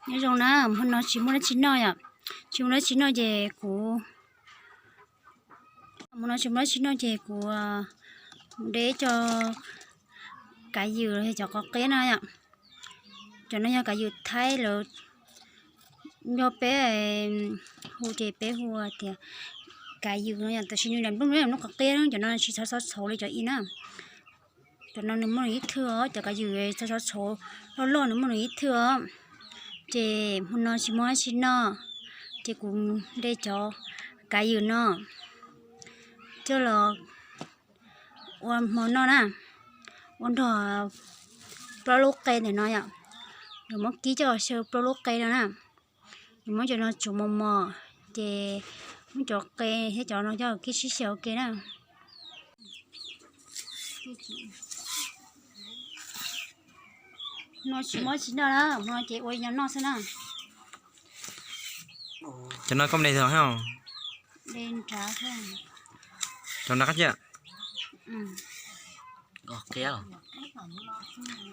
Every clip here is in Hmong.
Nyob zoo na, hmo no tsis muaj dab tsi noj yom, tsis muaj dab tsi noj ces kuv, hmo no tsis muaj dab tsi noj ces kuv mus de cov kav ywm los yog cov qos qeb no yom. Cov no yog kav ywm Thaib lawv nyob peb hu ces peb hu tias kav ywm no yom, tab sis nws lam nplooj nplooj qos qeb, cov no tsis txhob txhob txhauv li cov ib na. Cov no nws muaj nws ib thwj os, cov kav ywm txhob txhob txhauv, loj loj nws muaj nws ib thwj os. Ces hmo no tsis muaj dab tsi noj, ces kuv de cov kav ywm no coj los ua hmo noj na, ua nrog plaub lub qe ntawm no yom. Nws muab kib coj xyaw plaub lub qe no na. Nws muab cov no tsuav mos mos, ces muab cov qe thiab cov no coj kib sib xyaw ua ke na. No tsis muaj tsis noj na, no ces ua li no noj xwb na. Cov no koj de tau, de nrad, cov nrad qab ciaj.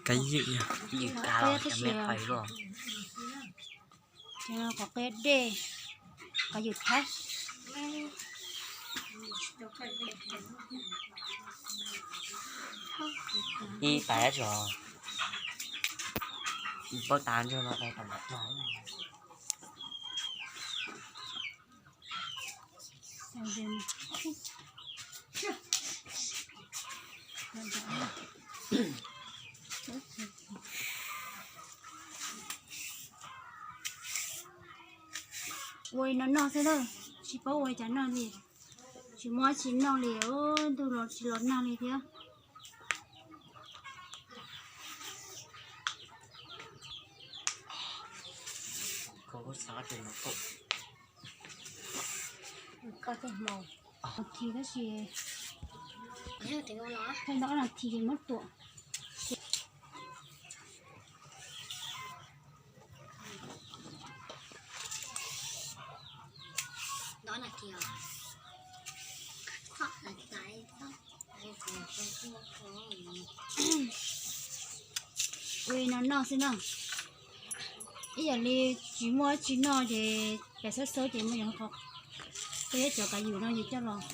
Kav ywm, kav ywm dej, kav ywm Thaib. Ib pab tso, paub tas ntsuag no tam no. Ua li no noj xwb na, tsis paub ua cas noj li, tsis muaj tsis noj li, ntuj los tsis los nag li thiab. Koj tej hmo, tab sis thaij no ob nas this ces muab tuam. Ua li no noj xwb na. Ib yam li tsis muaj dab tsi noj ces pem xab xab ces muab cov qe, cov kav ywm no ces coj los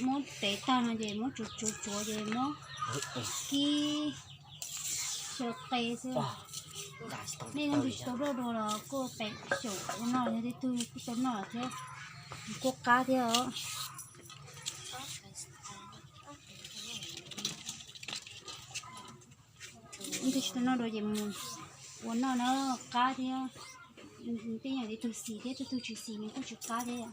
muab tev tag no ces muab tsuav tsuav tsuav ces muab kib xyaw qe xwb. Nej leej twg tsis tau dua dua los kuj pem xyaum ua noj, yog tej tug kuj tau noj thiab, kuj qab thiab os. Leej twg tsis tau noj dua ces mus ua noj na, qab thiab. Tej yam li tug xis thiab tug tsis xis nws kuj tsis qab thiab.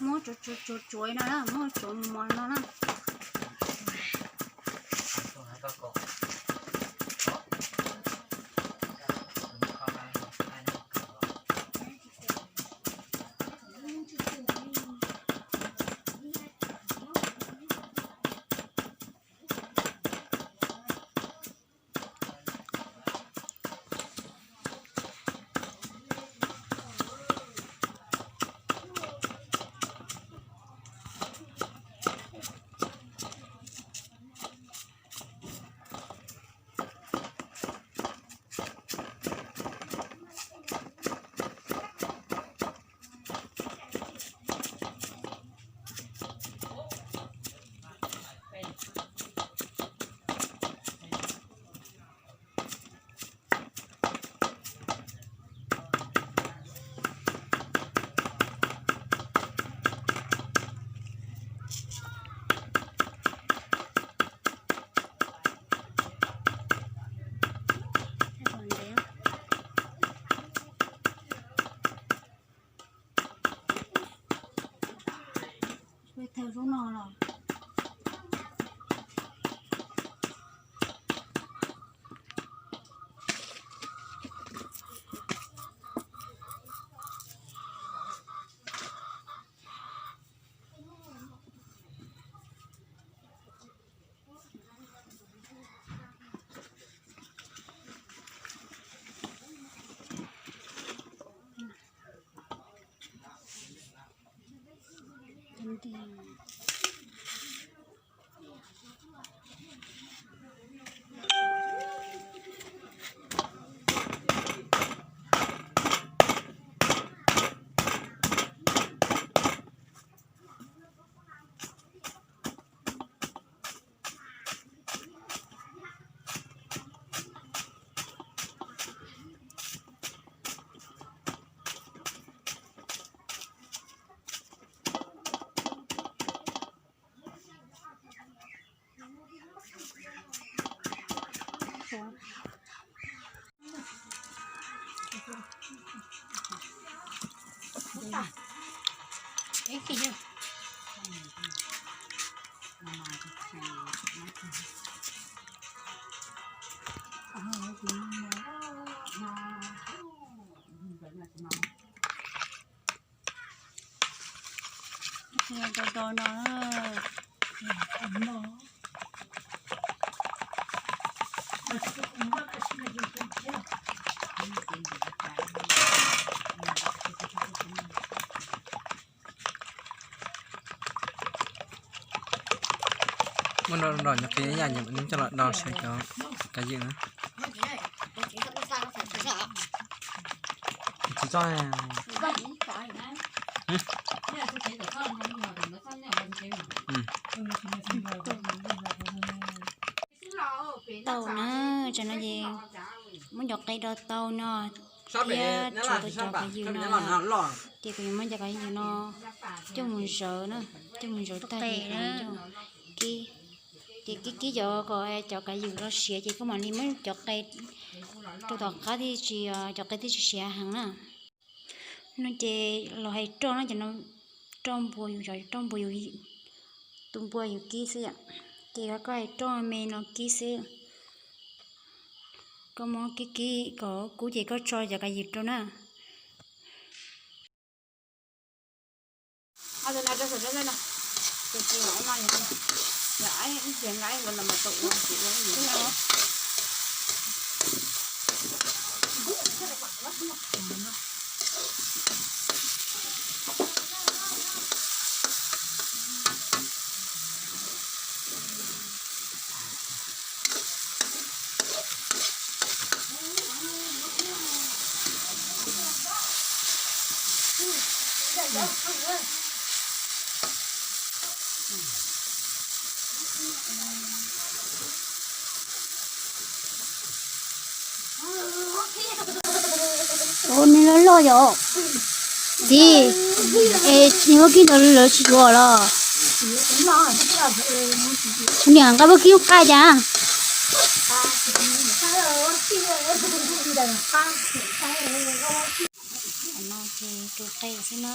Muab tsuav tsuav tsuav no na, muab tsuav mos no na. Do do no. Muab nrog nrog nyuam qis ib yam, coj los do saib cov kav ywm na. Tsis txhob. Tau na, tsam no ces muab cov qe do tau no thiab tshuav tau cov kav ywm no, ces kuv yuav muab cov kav ywm no coj mus zawv na, coj mus zawv tag ces kib, ces kib kib cov kom cov kav ywm no siav ces koj mam li muab cov qe rau tom qab thiaj tsis, cov qe thiaj tsis siav heev na. No ces los hais roj no ces no roj npua yus, roj npua yus, tus npua yus kib xwb yom. Ces koj hais roj me no kib xwb. Koj muab kib kib kom kub ces koj tso cov kav ywm rau na. Ua nws loj loj yom. Txiv, es nws muab kib ntawd lawv tsis yuav los? Kuv niam nqa muab kib lub qaj cas. No ces rau qe xwb na.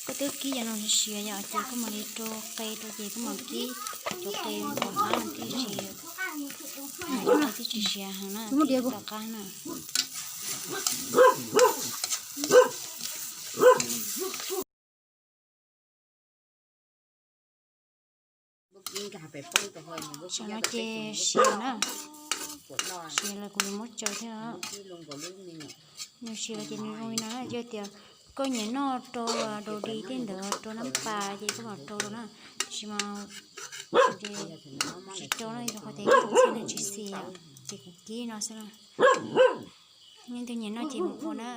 Koj twb kib cov no siav yom, ces koj mam li rau qe rau ces koj mam kib cov qe tom qab no thiaj tsis, qe thiaj tsis siav heev na, kib tom qab na. Tam no ces siav na, siav lawm kuv yuav muab tsaws thiab. Nws siav lawm ces nws zoo li no na, yog tias koj nyiam noj rau daus di tej ntawd rau nab pas ces koj mam rau rau na, tiam sis mas tsis rau na, rau qhov tias ib tug txhia nws tsis xis, ces kuv kib no xwb na. Leej twg nyiam noj ces mus ua na.